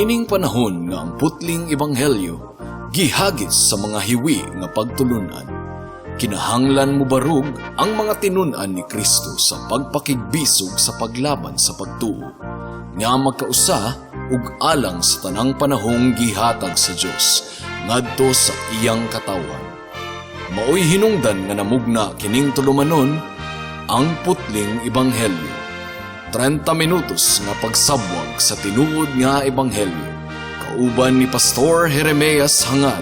Niining panahon nga ang putling ebanghelyo gihagis sa mga hiwi nga pagtulunan, kinahanglan mobarog ang mga tinun-an ni Kristo sa pagpakigbisog sa paglaban sa pagtuo nga magkausa ug alang sa tanang panahong gihatag sa Dios ngadto sa iyang katawhan. Maoy hinungdan nga namugna kining tulumanon, Ang Putling Ebanghelyo. 30 minutos nga pagsabwag sa tinuod nga ebanghelyo. Kauban ni Pastor Jeremias Hangad.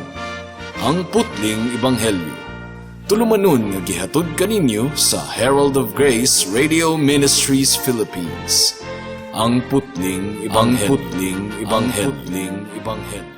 Ang Putling Ebanghelyo. Tulumanon nga gihatod kaninyo sa Herald of Grace Radio Ministries Philippines. Ang Putling Ebanghelyo. Ang Putling Ebanghelyo. Ang Putling Ebanghelyo.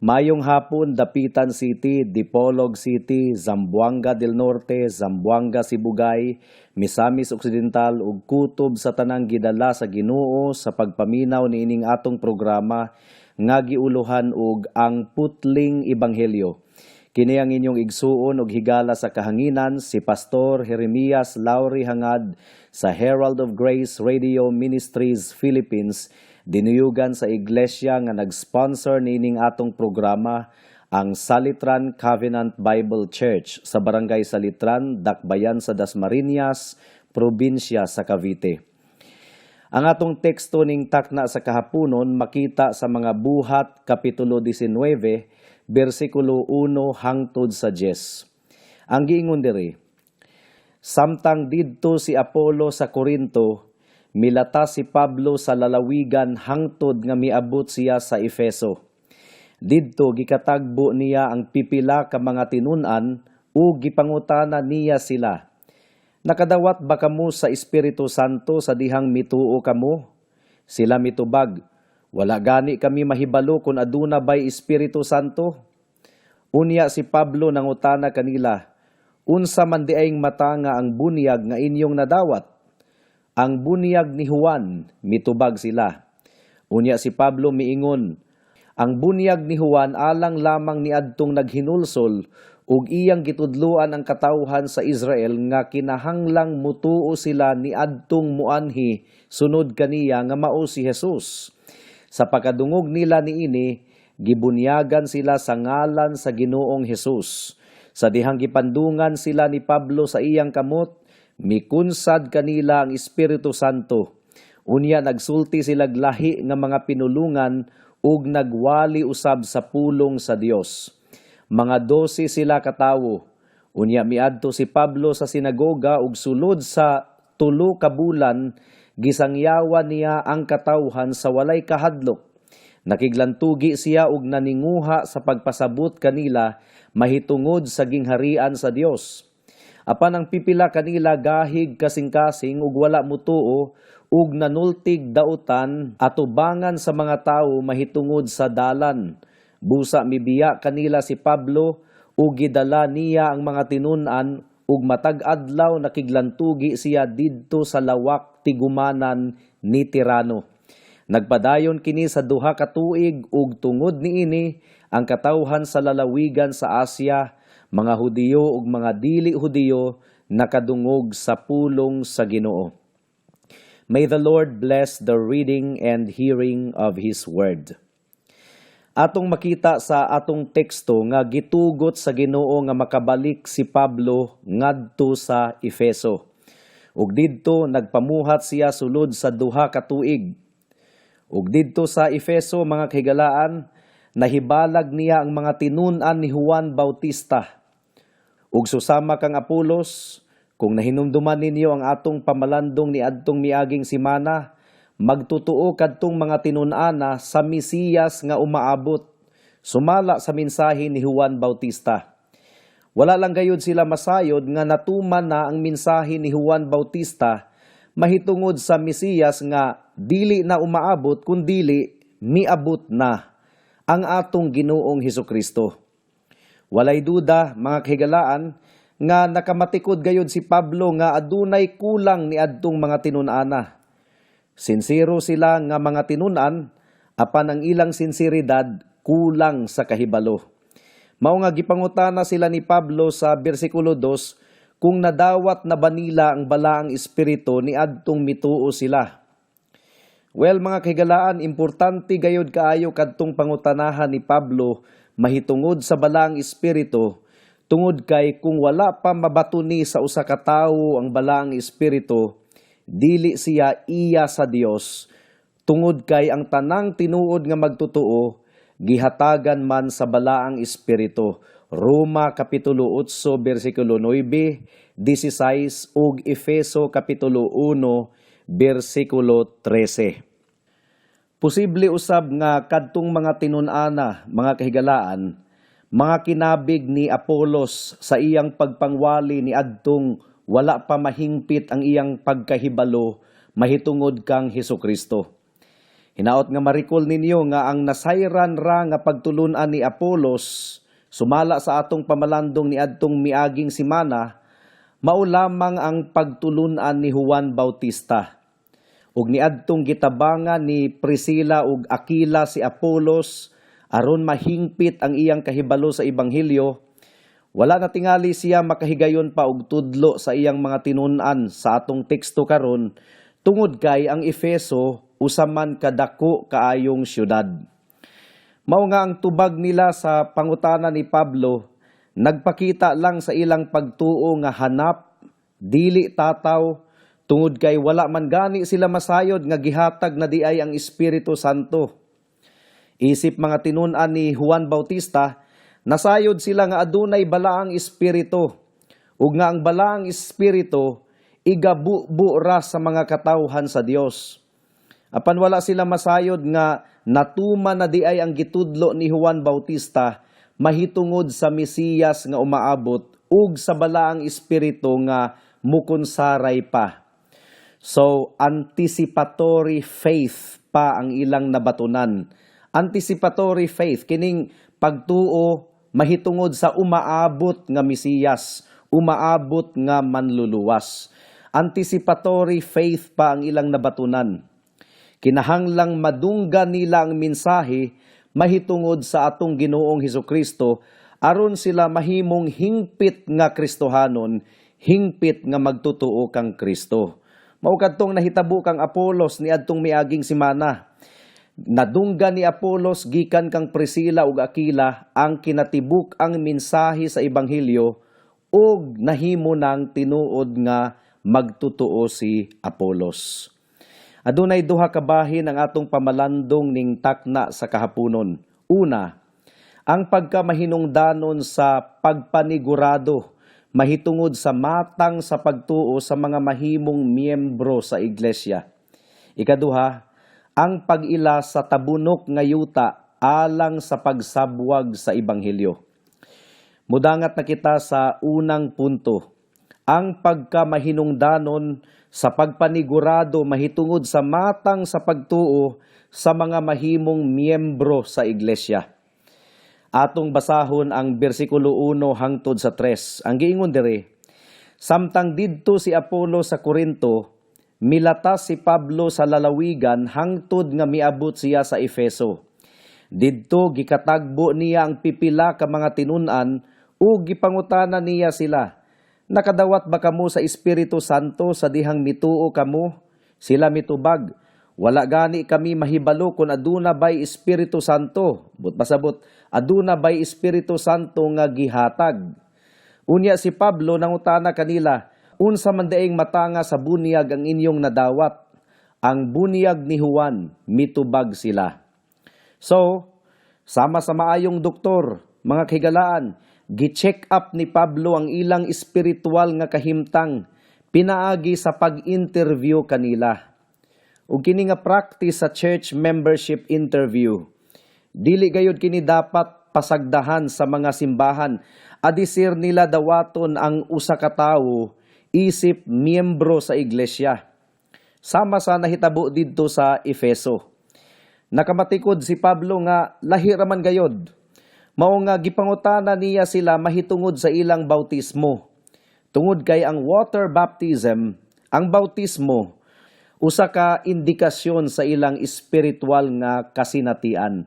Mayong hapon, Dapitan City, Dipolog City, Zamboanga del Norte, Zamboanga Sibugay, Misamis Occidental ug kutob sa tanang gidala sa Ginoo sa pagpaminaw niining atong programa nga giuluhan og Ang Putling Ebanghelyo. Kini ang inyong igsuon og higala sa kahanginan, si Pastor Jeremias Lauri Hangad sa Herald of Grace Radio Ministries Philippines, dinuyugan sa iglesia nga nag-sponsor niining atong programa, ang Salitran Covenant Bible Church sa Barangay Salitran, Dakbayan sa Dasmariñas, probinsya sa Cavite. Ang atong teksto ning takna sa kahaponon makita sa Mga Buhat Kapitulo 19, bersikulo 1 hangtod sa 10. Ang giingon diri, "Samtang didto si Apollo sa Corinto, milata si Pablo sa lalawigan hangtod nga miabot siya sa Efeso. Didto gikatagbo niya ang pipila ka mga tinun-an ug gipangutana niya sila, 'Nakadawat ba kamo sa Espiritu Santo sa dihang mituo kamo?' Sila mitubag, 'Wala gani kami mahibalo kung aduna bay Espiritu Santo.' Unya si Pablo nangutana kanila, 'Unsa man diayng matanga ang bunyag nga inyong nadawat?' 'Ang bunyag ni Juan,' mitubag sila. Unya si Pablo miingon, 'Ang bunyag ni Juan alang lamang niadtong naghinulsol ug iyang gitudloan ang katawhan sa Israel nga kinahanglang mutuo sila niadtong muanhi sunod kaniya nga mao si Jesus.' Sa pagkadungog nila niini, gibunyagan sila sa ngalan sa Ginoong Hesus. Sa dihang gipandungan sila ni Pablo sa iyang kamot, mikunsad kanila ang Espiritu Santo. Unya nagsulti sila lahi nga mga pinulungan ug nagwali usab sa pulong sa Dios. Mga 12 sila katawo. Unya miadto si Pablo sa sinagoga ug sulod sa 3 ka bulan gisangyawan niya ang katawhan sa walay kahadlok. Nakiglantugi siya ug naninguha sa pagpasabot kanila mahitungod sa gingharian sa Dios. Apan ang pipila kanila gahig kasing-kasing ug wala mutuo ug nanultig dautan atubangan sa mga tawo mahitungod sa Dalan. Busa mibiya kanila si Pablo ug gidala niya ang mga tinun-an ug matag adlaw nakiglantugi siya didto sa lawak tigumanan ni Tirano. Nagpadayon kini sa 2 ka tuig ug tungod niini ang katawhan sa lalawigan sa Asia, mga Hudiyo ug mga dili Hudiyo, nakadungog sa pulong sa Ginoo." May the Lord bless the reading and hearing of His Word. Atong makita sa atong teksto nga gitugot sa Ginoo nga makabalik si Pablo ngadto sa Efeso. Ug didto nagpamuhat siya sulod sa 2 ka tuig. Ug didto sa Efeso, mga kahigalaan, nahibalag niya ang mga tinun-an ni Juan Bautista. Ug susama kang Apolos, kung nahinumduman ninyo ang atong pamalandong ni adtong miaging simana, magtutuo kadtong mga tinun-ana sa Mesiyas nga umaabot, sumala sa mensahe ni Juan Bautista. Wala lang gayud sila masayod nga natuman na ang mensahe ni Juan Bautista mahitungod sa Mesiyas nga dili na umaabot kundili miabot na ang atong Ginoong Hesukristo. Walay duda, mga kahigalaan, nga nakamatikod gayud si Pablo nga adunay kulang ni adtong mga tinun-ana. Sinsero sila nga mga tinun-an, apan ang ilang sinseridad kulang sa kahibalo. Mao nga gipangutana sila ni Pablo sa bersikulo 2 kung nadawat na ba nila ang balaang espiritu ni adtong mituo sila. Well, mga kahigalaan, importante gayud kaayo kadtong pangutanahan ni Pablo mahitungod sa balaang espiritu, tungod kay kung wala pa mabatuni sa usa ka tawo ang balaang espiritu, dili siya iya sa Dios, tungod kay ang tanang tinuod nga magtotoo gihatagan man sa balaang espiritu. Roma kapitulo 8 bersikulo 9, 16 ug Efeso kapitulo 1 bersikulo 13. Posible usab nga kadtong mga tinun-ana, mga kahigalaan, mga kinabig ni Apolos sa iyang pagpangwali ni adtong wala pa mahingpit ang iyang pagkahibalo mahitungod kang Hesus Kristo. Hinaot nga ma-recall ninyo nga ang nasayran ra nga pagtulunan ni Apolos sumala sa atong pamalandong ni adtong miaging simana, mao lamang ang pagtulunan ni Juan Bautista. Ug niadtong gitabangan ni Priscilla ug Aquila si Apolos aron mahingpit ang iyang kahibalo sa ebanghelyo, wala na tingali siya makahigayon pa og tudlo sa iyang mga tinun-an sa atong teksto karon, tungod kay ang Efeso usa man kadako kaayong syudad. Mao nga ang tubag nila sa pangutana ni Pablo nagpakita lang sa ilang pagtuo nga hanap, dili tataw, tungod kay wala man gani sila masayod nga gihatag na diay ang Espiritu Santo. Isip mga tinun-an ni Juan Bautista, nasayod sila nga adunay balaang espiritu ug nga ang balaang espiritu igabubu ra sa mga katawhan sa Dios. Apan wala sila masayod nga natuman na diay ang gitudlo ni Juan Bautista mahitungod sa Mesiyas nga umaabot ug sa balaang espiritu nga mukunsaray pa. So, anticipatory faith pa ang ilang nabatunan. Anticipatory faith, kining pagtuo mahitungod sa umaabot nga Mesiyas, umaabot nga manluluwas. Anticipatory faith pa ang ilang nabatunan. Kinahanglang madunggan nila ang mensahe mahitungod sa atong Ginoong Hesus Kristo aron sila mahimong hingpit nga Kristohanon, hingpit nga magtotoo kang Kristo. Mao kadtong nahitabo kang Apolos ni adtong miaging semana. Nadunggan ni Apolos gikan kang Priscilla ug Aquila ang kinatibuk ang mensahe sa ebanghelyo ug nahimo nang tinuod nga magtotoo si Apolos. Adunay duha ka bahin ang atong pamalandong ning takna sa kahaponon. Una, ang pagkamahinungdanon sa pagpanigurado mahitungod sa matang sa pagtuo sa mga mahimong miyembro sa iglesia. Ikaduha, ang pag-ila sa tabunok nga yuta alang sa pagsabwag sa ebanghelyo. Mudangat na kita sa unang punto, ang pagkamahinungdanon sa pagpanigurado mahitungod sa matang sa pagtuo sa mga mahimong miyembro sa iglesia. Atong basahon ang bersikulo 1 hangtod sa 3. Ang giingon diri, "Samtang didto si Apolo sa Corinto, milatas si Pablo sa lalawigan hangtod nga miabot siya sa Efeso. Didto gikatagbo niya ang pipila ka mga tinun-an ug gipangutana niya sila, 'Nakadawat ba kamo sa Espiritu Santo sa dihang mituo kamo?' Sila mitubag, 'Wala gani kami mahibalo kung aduna bay Espiritu Santo.'" Buot pasabot, aduna bay Espiritu Santo nga gihatag. "Unya si Pablo nangutana kanila, 'Unsa man diayng matanga sa bunyag ang inyong nadawat?' 'Ang bunyag ni Juan,' mitubag sila." So, sama sa maayong doktor, mga kahigalaan, gi-check up ni Pablo ang ilang espiritual nga kahimtang pinaagi sa pag-interview kanila. Ug kini nga practice sa church membership interview, dili gayud kini dapat pasagdahan sa mga simbahan. Adisir nila dawaton ang usa ka tawo isip miyembro sa iglesia. Sama sa nahitabo didto sa Efeso. Nakamatikod si Pablo nga lahi ra man gayod. Mao nga gipangutana niya sila mahitungod sa ilang bautismo. Tungod kay ang water baptism, ang bautismo, usa ka indikasyon sa ilang espiritual nga kasinatian.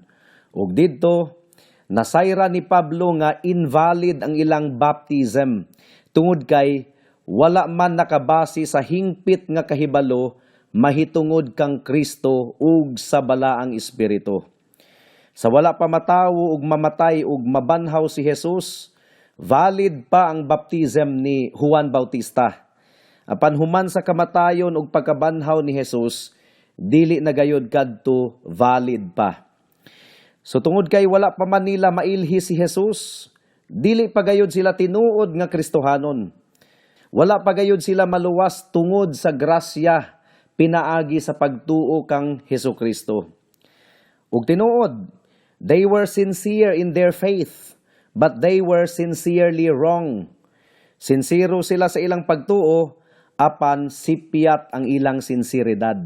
Ug didto nasayra ni Pablo nga invalid ang ilang baptism tungod kay wala man nakabase sa hingpit nga kahibalo mahitungod kang Kristo ug sa Balaang Espiritu. Sa wala pa matawo ug mamatay ug mabanhaw si Jesus, valid pa ang baptism ni Juan Bautista. Apan human sa kamatayon ug pagkabanhaw ni Jesus, dili na gayod kadto valid pa. So tungod kay wala pa man nila mailhi si Jesus, dili pa gayod sila tinuod nga Kristohanon. Wala pa gayod sila maluwas tungod sa grasya pinaagi sa pagtuo kang Hesukristo. Ug tinuod, they were sincere in their faith, but they were sincerely wrong. Sinsero sila sa ilang pagtuo, apan sipyat ang ilang sinseridad.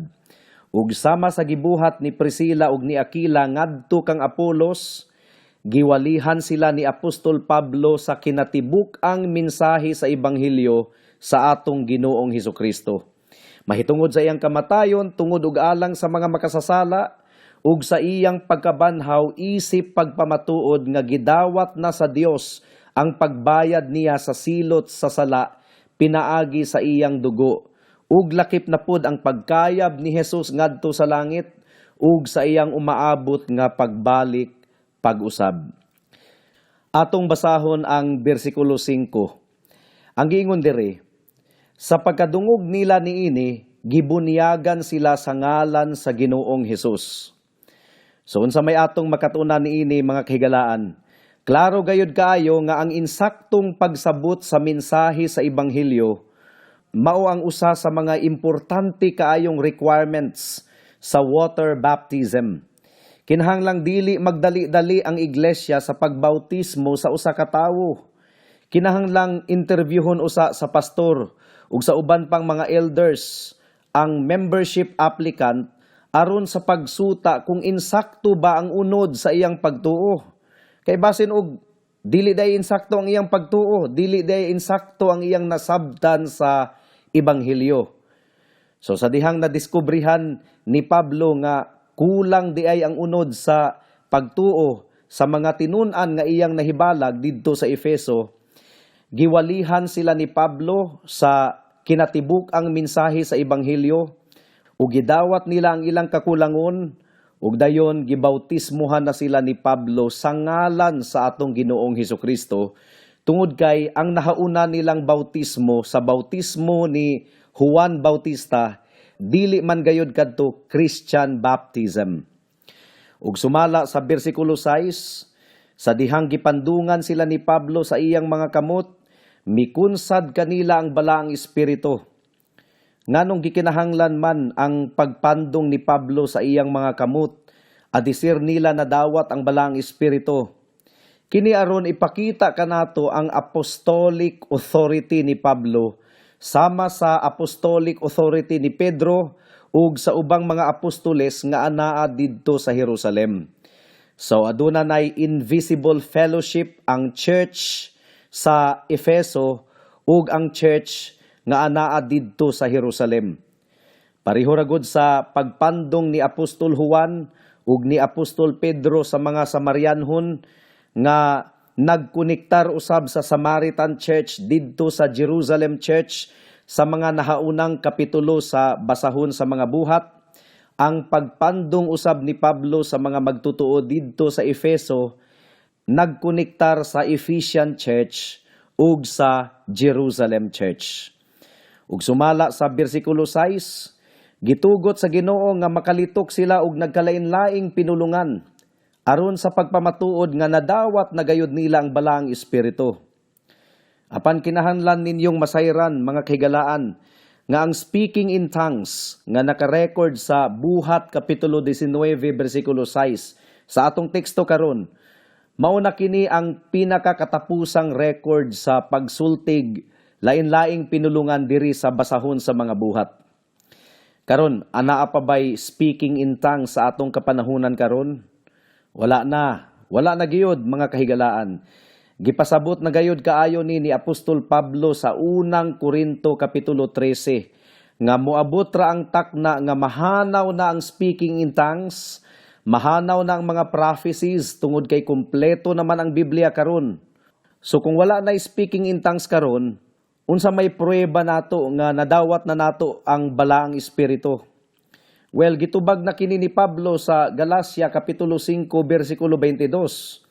Ug sama sa gibuhat ni Priscilla ug ni Aquila ngadto kang Apolos, giwalihan sila ni Apostol Pablo sa kinatibuk-ang mensahe sa ebanghelyo sa atong Ginoong Hesukristo. Mahitungod sa iyang kamatayon tungod ug alang sa mga makasasala ug sa iyang pagkabanhaw isip pagpamatuod nga gidawat na sa Dios ang pagbayad niya sa silot sa sala pinaagi sa iyang dugo, ug lakip na pud ang pagkayab ni Jesus ngadto sa langit ug sa iyang umaabot nga pagbalik pag-usab. Atong basahon ang bersikulo 5. Ang giingon diri, "Sa pagkadungog nila niini, gibunyagan sila sa ngalan sa Ginoong Hesus." So unsa may atong makatunan niini, mga kahigalaan? Klaro gayud kaayo nga ang insaktong pagsabot sa mensahe sa ebanghelyo mao ang usa sa mga importante kaayong requirements sa water baptism. Kinahanglang dili magdali-dali ang iglesia sa pagbautismo sa usa ka tawo. Kinahanglang interviewhon usa sa pastor ug sa uban pang mga elders ang membership applicant aron sa pagsuta kung insakto ba ang unod sa iyang pagtuo. Kay basin og dili diay insakto ang iyang pagtuo, dili diay insakto ang iyang nasabtan sa ebanghelyo. So sa dihang nadiskubrihan ni Pablo nga kulang diay ang unod sa pagtuo sa mga tinun-an nga iyang nahibalag didto sa Efeso, giwalihan sila ni Pablo sa kinatibuk-ang mensahe sa ebanghelyo ug gidawat nila ang ilang kakulangon, ug dayon gibautismuhan na sila ni Pablo sa ngalan sa atong Ginoong Hesukristo, tungod kay ang nahauna nilang bautismo sa bautismo ni Juan Bautista dili man gayod kadto Christian baptism. Ug sumala sa bersikulo 6, sa dihang gipandungan sila ni Pablo sa iyang mga kamot, mikunsad kanila ang Balaang Espiritu. Nganong gikinahanglan man ang pagpandong ni Pablo sa iyang mga kamot, adisir nila nadawat ang Balaang Espiritu? Kini aron ipakita kanato ang apostolic authority ni Pablo sama sa apostolic authority ni Pedro ug sa ubang mga apostoles nga anaa didto sa Jerusalem. So aduna nay invisible fellowship ang church sa Efeso ug ang church nga anaa didto sa Jerusalem. Pareho ra gud sa pagpandong ni Apostol Juan ug ni Apostol Pedro sa mga Samarianhon nga nagkonektar usab sa Samaritan Church didto sa Jerusalem Church sa mga nahaunang kapitulo sa basahon sa mga Buhat. Ang pagpandong usab ni Pablo sa mga magtutuo didto sa Efeso nagkonektar sa Ephesian Church ug sa Jerusalem Church. Ug sumala sa bersikulo 6, gitugot sa Ginoo nga makalitok sila og nagkalain-laing pinulungan aron sa pagpamatuod nga nadawat na gayud nila ang Balaang Espiritu. Apan kinahanglan ninyong masayran, mga kahigalaan, nga ang speaking in tongues nga naka-record sa Buhat kapitulo 19 bersikulo 6 sa atong teksto karon, mao na kini ang pinakakatapusang record sa pagsultig lain-laing pinulungan diri sa basahon sa mga Buhat. Karon, anaa pa bay speaking in tongues sa atong kapanahunan karon? Wala na. Wala na gayud, mga kahigalaan. Gipasabot na gayud kaayo ni Apostol Pablo sa Unang Korinto kapitulo 13 nga moabot ra ang takna nga mahanaw na ang speaking in tongues, mahanaw na ang mga prophecies tungod kay kumpleto naman ang Biblia karon. So kung wala na speaking in tongues karon, unsa may pruweba nato nga nadawat na nato ang Balaang Espiritu? Well, gitubag na kini ni Pablo sa Galacia kapitulo 5 bersikulo 22.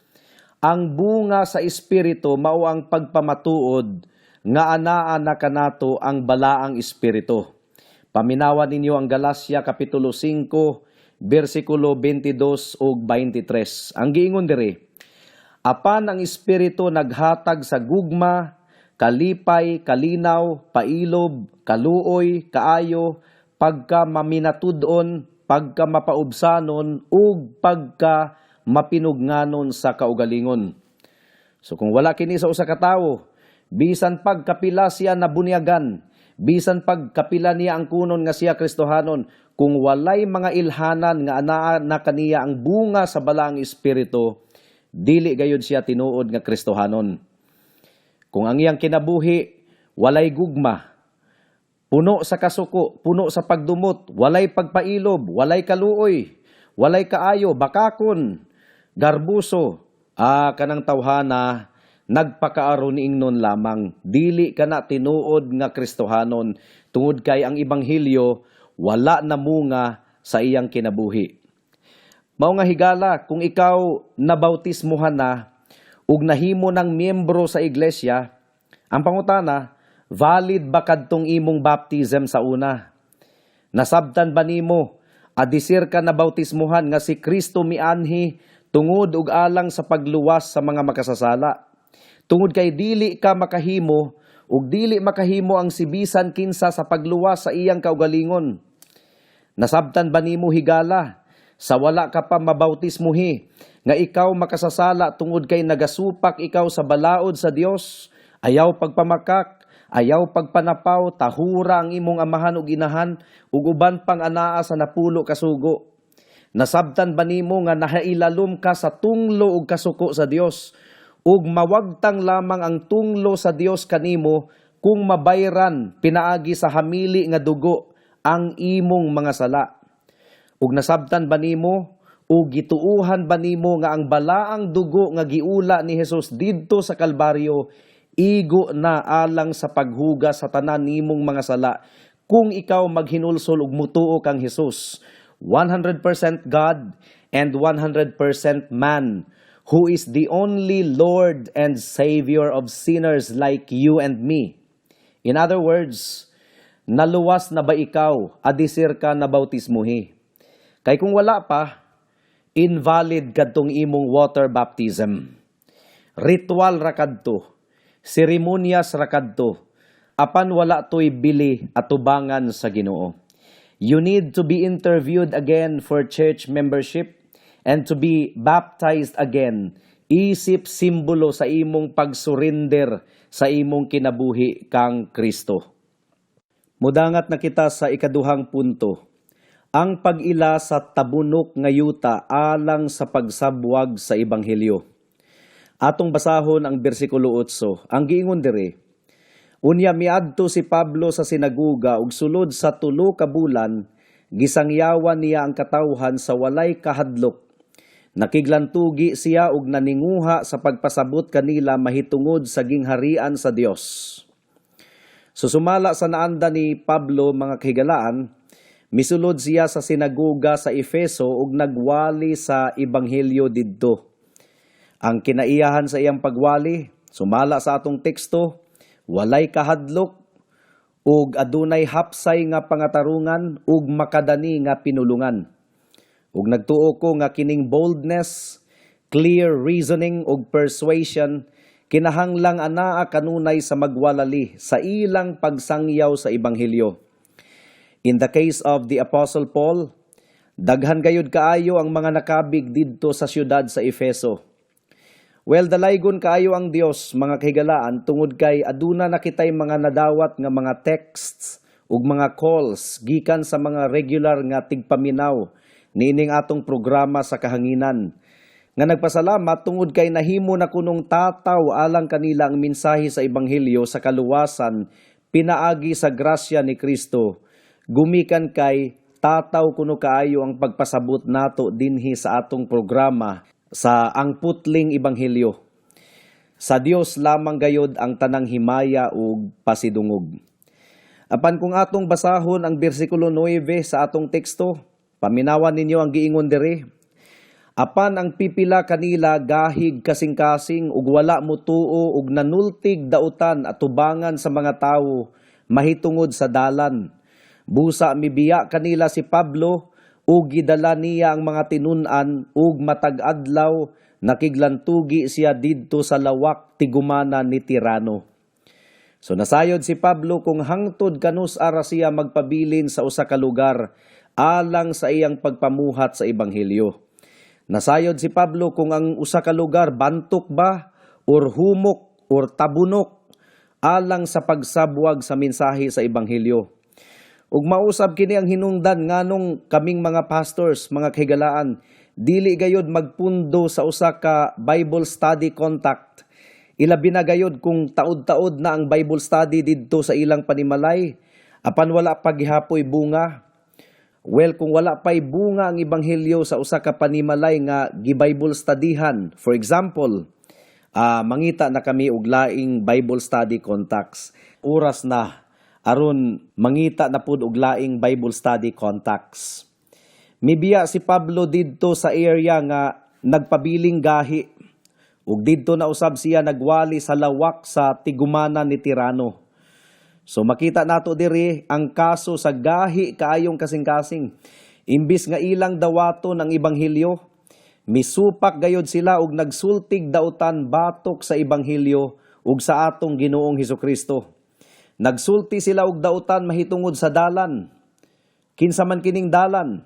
Ang bunga sa Espiritu mao ang pagpamatuod nga anaa na kanato ang Balaang Espiritu. Paminawan ninyo ang Galacia kapitulo 5 bersikulo 22 ug 23. Ang giingon diri, "Apan ang Espiritu naghatag sa gugma, kalipay, kalinaw, pailob, kaluoy, kaayo, pagka maminatud-on, pagka mapaubsanon, ug pagka mapinugnanon sa kaugalingon." So kung wala kini sa usa ka tawo, bisan pagkapila siya nabunyagan, bisan pagkapila niya ang kunon nga siya Kristohanon, kung walay mga ilhanan nga anaa na kaniya ang bunga sa Balaang Espiritu, dili gayud siya tinuod nga Kristohanon. Kung ang iyang kinabuhi walay gugma, puno sa kasuko, puno sa pagdumot, walay pagpailob, walay kaluoy, walay kaayo, bakakon, garbuso, kanang tawhana nagpakaaron ingnon lamang, dili kana tinuod nga Kristohanon tungod kay ang ebanghelyo wala na munga sa iyang kinabuhi. Mao nga higala, kung ikaw nabautismuhan na ug nahimo ng miyembro sa iglesia, ang pangutana, valid ba kadtong imong baptism sa una? Nasabtan ba nimo adisir ka na bautismuhan nga si Kristo mianhi tungod ug alang sa pagluwas sa mga makasasala? Tungod kay dili ka makahimo ug dili makahimo ang sibisan kinsa sa pagluwas sa iyang kaugalingon. Nasabtan ba nimo, higala, sa wala ka pa mabautismuhi nga ikaw makasasala tungod kay nagasupak ikaw sa balaod sa Dios, ayaw pagpamakak, ayaw pagpanapaw, tahura ang imong amahan ug inahan, ug uban pang anaa sa 10 ka sugo? Nasabtan ba nimo nga nahailalom ka sa tunglo ug kasuko sa Dios ug mawagtang lamang ang tunglo sa Dios kanimo kung mabayran pinaagi sa hamili nga dugo ang imong mga sala? Ug nasabtan ba nimo o gituuhan ba nimo nga ang balaang dugo nga giula ni Jesus didto sa Kalbaryo igo na alang sa paghugas sa tanan nimong mga sala kung ikaw maghinulsol ug mutuo kang Jesus, 100% God and 100% man, who is the only Lord and Savior of sinners like you and me? In other words, naluwas na ba ikaw adisir ka na bautismuhi? Kay kung wala pa, invalid kadtong imong water baptism. Ritual ra kadto, seremonyas ra kadto, apan wala to'y bili atubangan sa Ginoo. You need to be interviewed again for church membership and to be baptized again isip simbolo sa imong pagsurrender sa imong kinabuhi kang Kristo. Mudangat na kita sa ikaduhang punto. Ang pag-ila sa tabunok nga yuta alang sa pagsabwag sa ebanghelyo. Atong basahon ang bersikulo 8. Ang giingon diri, "Unya miadto si Pablo sa sinaguga ug sulod sa 3 ka bulan gisangyawan niya ang katawhan sa walay kahadlok. Nakiglantugi siya ug naninguha sa pagpasabot kanila mahitungod sa gingharian sa Dios." So sumala sa naanda ni Pablo, mga kahigalaan, misulod siya sa sinaguga sa Efeso ug nagwali sa ebanghelyo didto. Ang kinaiyahan sa iyang pagwali, sumala sa atong teksto, walay kahadlok ug adunay hapsay nga pangatarungan ug makadani nga pinulungan. Ug nagtuo ko nga kining boldness, clear reasoning ug persuasion kinahanglang anaa kanunay sa magwalali sa ilang pagsangyaw sa ebanghelyo. In the case of the Apostle Paul, daghan gayud kaayo ang mga nakabig didto sa siyudad sa Efeso. Well, dalaygon kaayo ang Dios, mga kahigalaan, tungod kay aduna na kitay mga nadawat nga mga texts ug mga calls gikan sa mga regular nga tigpaminaw niining atong programa sa kahanginan nga nga nagpasalamat tungod kay nahimo na kunong tataw alang kanila ang mensahe sa ebanghelyo sa kaluwasan pinaagi sa grasya ni Kristo, gumikan kay tataw kuno kaayo ang pagpasabot nato dinhi sa atong programa sa Ang Putling Ebanghelyo. Sa Dios lamang gayod ang tanang himaya ug pasidungog. Apan kung atong basahon ang bersikulo 9 sa atong teksto, paminawan ninyo ang giingon diri. "Apan ang pipila kanila gahig kasing-kasing ug wala mutuo ug nanultig dautan atubangan sa mga tawo mahitungod sa Dalan. Busa mibiya kanila si Pablo ug gidala niya ang mga tinun-an ug matag adlaw nakiglantugi siya didto sa lawak tigumana ni Tirano." So nasayod si Pablo kung hangtod kanus-a ra siya magpabilin sa usa ka lugar alang sa iyang pagpamuhat sa ebanghelyo. Nasayod si Pablo kung ang usa ka lugar bantok ba or humok or tabunok alang sa pagsabwag sa mensahe sa ebanghelyo. Ug mausab kini ang hinungdan nganong kaming mga pastors, mga kahigalaan, dili gayod magpundo sa usa ka Bible study contact. Ilabi na gayod kung taod-taod na ang Bible study didto sa ilang panimalay, apan wala pa gihapoy bunga. Well, kung wala pa'y bunga ang ebanghelyo sa usa ka panimalay nga gi-Bible studyhan, for example, mangita na kami og laing Bible study contacts. Oras na aron mangita na pud og laing Bible study contacts. Mibiya si Pablo didto sa area nga nagpabiling gahi. Ug didto na usab siya nagwali sa lawak sa tigumana ni Tirano. So makita nato diri ang kaso sa gahi kaayong kasing-kasing. Imbis nga ilang dawaton ang ebanghelyo, misupak gayod sila og nagsultig dautan batok sa ebanghelyo ug sa atong Ginoong Hesukristo. Nagsulti sila og dautan mahitungod sa Dalan. Kinsa man kining Dalan?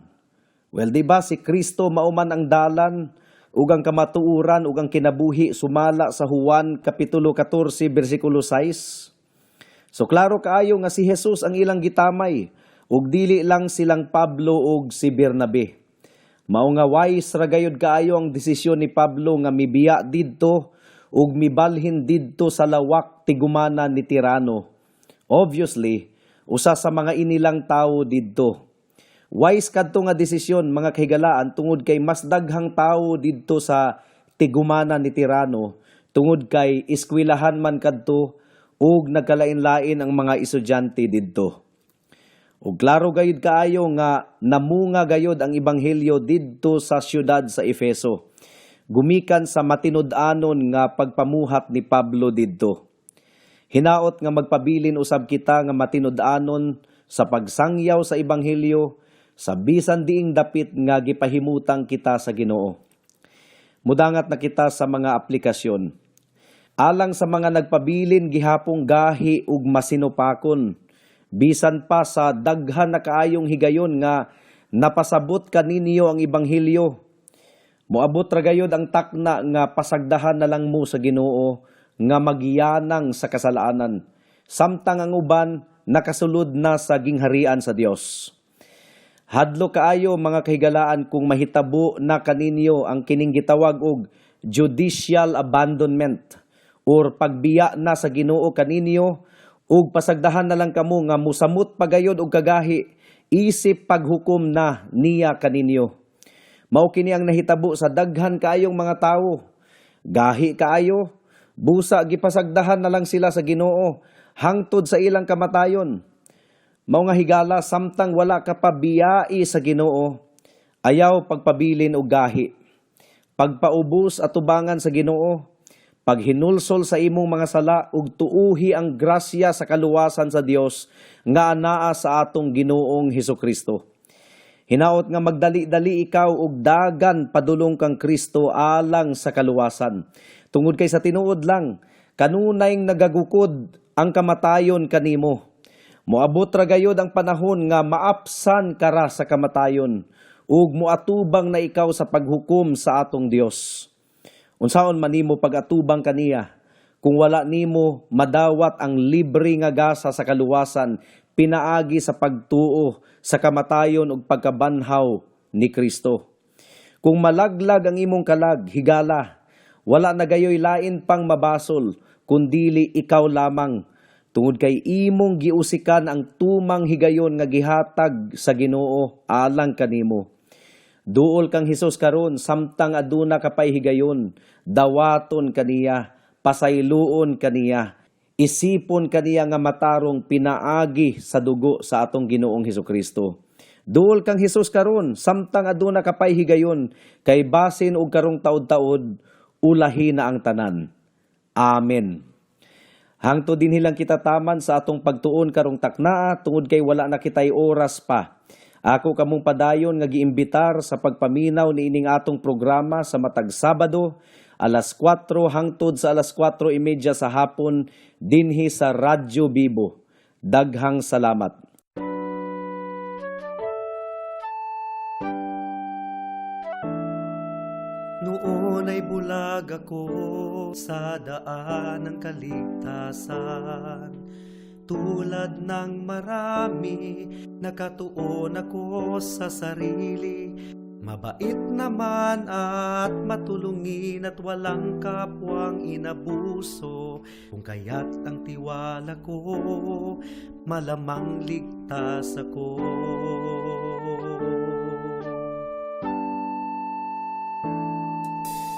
Well, di ba si Kristo mao man ang dalan ug ang kamatuoran ug ang kinabuhi sumala sa Juan kapitulo 14 bersikulo 6? So klaro kaayo nga si Jesus ang ilang gitamay ug dili lang silang Pablo ug si Bernabe. Mao nga wise ra gayud kaayo ang desisyon ni Pablo nga mibiya didto ug mibalhin didto sa lawak tigumana ni Tirano. Obviously, usa sa mga inilang tawo didto. Wise kadto nga desisyon, mga kahigalaan, tungod kay mas daghang tawo didto sa tigumana ni Tirano tungod kay eskwelahan man kadto ug nagkalain-lain ang mga estudyante didto. Ug klaro gayud kaayo nga namunga gayud ang ebanghelyo didto sa siyudad sa Efeso, gumikan sa matinud-anon nga pagpamuhat ni Pablo didto. Hinaot nga magpabilin usab kita nga matinud-anon sa pagsangyaw sa ebanghelyo sa bisan diing dapit nga gipahimutang kita sa Ginoo. Mudangat na kita sa mga aplikasyon. Alang sa mga nagpabilin gihapong gahi ug masinupakon, bisan pa sa daghan na kaayong higayon nga napasabot kaninyo ang ebanghelyo, moabot ra gayod ang takna nga pasagdahan na lang mo sa Ginoo nga magyanang sa kasalanan, samtang ang uban nakasulod na sa gingharian sa Dios. Hadlo kaayo, mga kahigalaan, kung mahitabo na kaninyo ang kining gitawag og judicial abandonment or pagbiya na sa Ginoo kaninyo ug pasagdahan na lang kamo nga musamot pagayod og kagahi isip paghukom na niya kaninyo. Mao kini ang nahitabo sa daghan kaayong mga tawo. Gahi kaayo, busa gipasagdahan na lang sila sa Ginoo hangtod sa ilang kamatayon. Mao nga higala, samtang wala ka pa biyai sa Ginoo, ayaw pagpabilin og gahi. Pagpaubos atubangan sa Ginoo, paghinulsol sa imong mga sala ug tuuhi ang grasya sa kaluwasan sa Dios nga anaa sa atong Ginoong Hesukristo. Hinaot nga magdali-dali ikaw og dagan padulong kang Kristo alang sa kaluwasan. Tungod kay sa tinuod lang, kanunay nagagukod ang kamatayon kanimo. Moabot ra gayod ang panahon nga maapsan ka ra sa kamatayon ug moatubang na ikaw sa paghukom sa atong Dios. Unsaon man nimo pag-atubang kaniya kung wala nimo madawat ang libre nga gasa sa kaluwasan pinaagi sa pagtuo sa kamatayon ug pagkabanhaw ni Kristo? Kung malaglag ang imong kalag, higala. Wala na gayoy lain pang mabasol, kundili ikaw lamang. Tungod kay imong giusikan ang tumang higayon nga gihatag sa Ginoo alang kanimo. Duol kang Hesus karon samtang aduna ka pay higayon, dawaton kaniya, pasayloon kaniya, isipon kaniya nga matarong pinaagi sa dugo sa atong Ginoong Hesukristo. Duol kang Hesus karon samtang aduna ka pay higayon, kay basin og karong taod-taod ulahi na ang tanan. Amen. Hangtod dinhi lang kita taman sa atong pagtuon karong taknaa tungod kay wala na kitay oras pa. Ako kamong padayon nga giimbitar sa pagpaminaw niining atong programa sa matag Sabado alas 4 hangtod sa alas 4:30 sa hapon dinhi sa Radyo Bibo. Daghang salamat. Noon ay bulag ako sa daan ng kaligtasan. Tulad ng marami, nakatuon ako sa sarili. Mabait naman at matulungin at walang kapwang inabuso. Kung kaya't ang tiwala ko, malamang ligtas ako.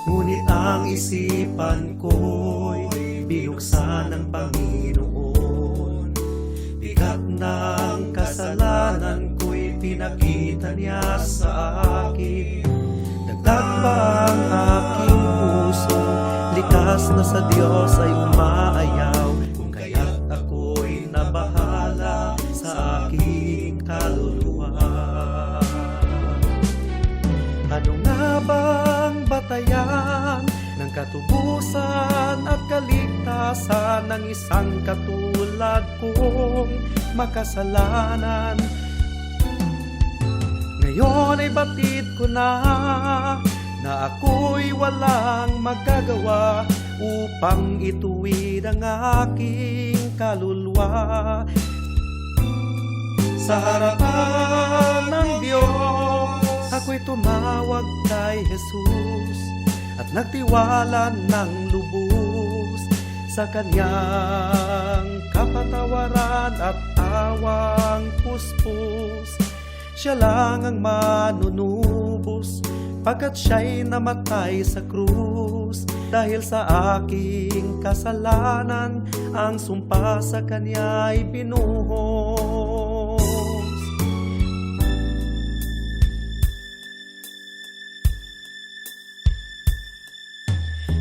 Ngunit ang isipan ko'y binuksan ng Panginoon. Bigat ng kasalanan ko'y pinakita niya sa akin. Dagdag pa ang aking puso, likas na sa Diyos ay umaayaw. Kung kaya't ako'y nabahala sa aking kaluluwa. Ano nga bang batayan ng katubusan at kaligtasan ng isang katulad kong makasalanan? Ngayon ay batid ko na na ako'y walang magagawa upang ituwid ang aking kaluluwa. Sa harapan ng Diyos, ako'y tumawag kay Jesus at nagtiwala ng lubos sa kanyang kapatawaran at awang puspos. Siya lang ang manunubos pagkat siya'y namatay sa krus. Dahil sa aking kasalanan, ang sumpa sa kanya'y binuhos.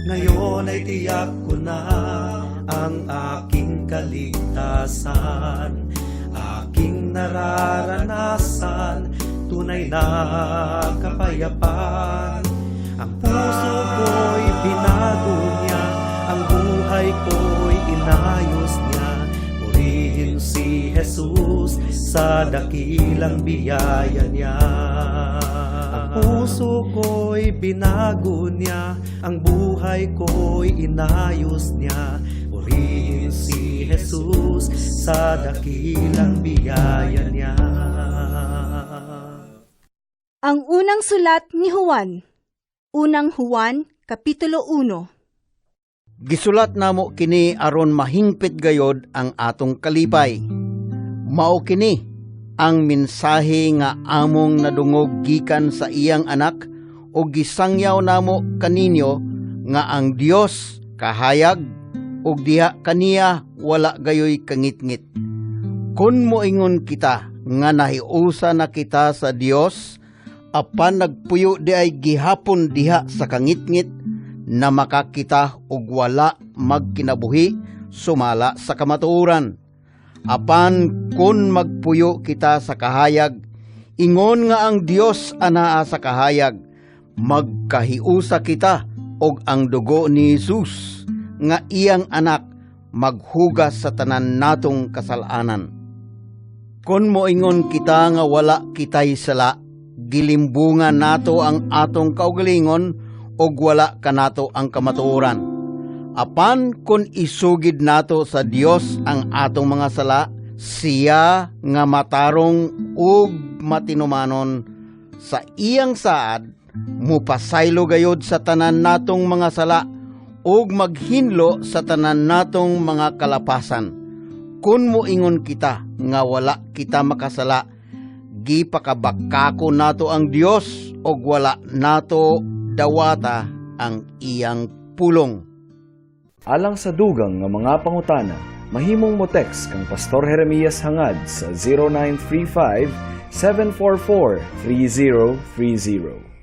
Ngayon ay tiyak ko na ang aking kaligtasan, aking nararanasan, tunay na kapayapaan. Ang puso ko'y binago niya, ang buhay ko'y inayos niya. Purihin si Jesus sa dakilang biyaya niya. Ang puso ko'y binago niya, ang buhay ko'y inayos niya. Purihin si Jesus sa dakilang biyaya niya. Ang unang sulat ni Juan. Unang Juan, Kapitulo 1. Gisulat namo kini aron mahingpit gayod ang atong kalipay. Mao kini ang mensahe nga among nadungog gikan sa iyang anak o gisangyaw namo kaninyo nga ang Dios kahayag ug diha kaniya wala gayoy kangitngit. Kun moingon kita nga nahiusa na kita sa Dios, apan nagpuyo di ay gihapon diha sa kangitngit na makakita og wala magkinabuhi sumala sa kamatuoran. Apan kun magpuyo kita sa kahayag, ingon nga ang Dios anaa sa kahayag, magkahiusa kita og ang dugo ni Jesus nga iyang anak maghugas sa tanan natong kasalanan. Kun moingon kita nga wala kitay sala, gilimbungan nato ang atong kaugalingon og wala kanato ang kamatuoran. Apan kun isugid nato sa Dios ang atong mga sala, siya nga matarong ug matinumanon sa iyang saad, Mupasaylo gayod sa tanan natong mga sala ug maghinlo sa tanan natong mga kalapasan. Kun moingon kita nga wala kita makasala, gipakabakako nato ang Dios ug wala nato dawata ang iyang pulong. Alang sa dugang nga mga pangutana, mahimong mo text kang Pastor Jeremias Hangad sa 0935 744 3030.